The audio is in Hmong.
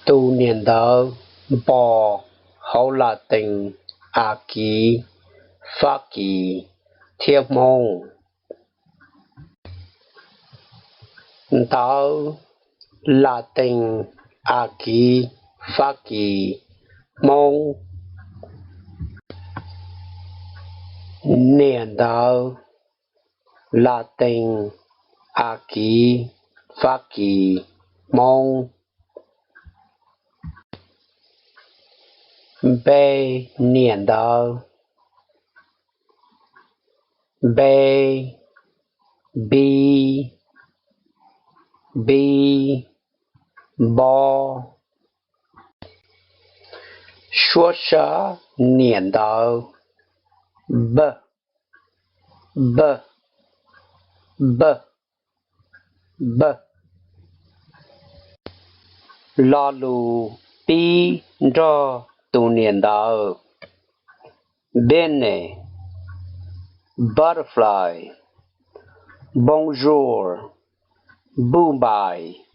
Tus niam ntawv npo hauv Latees, Akiv, Fabkis thiab Hmoob. Ntawv Latees, Akiv, Fabkis, Hmoob. Niam ntawv Latees, Akiv, Fabkis, Hmoob. Npe niam ntawv: npe, npi, npi, npo. Suab sab niam ntawv: npawg, npawg, npawg, npawg. Lo lus pib nrog tus niam ntawv: bene, butterfly, bonjour, npuj npais.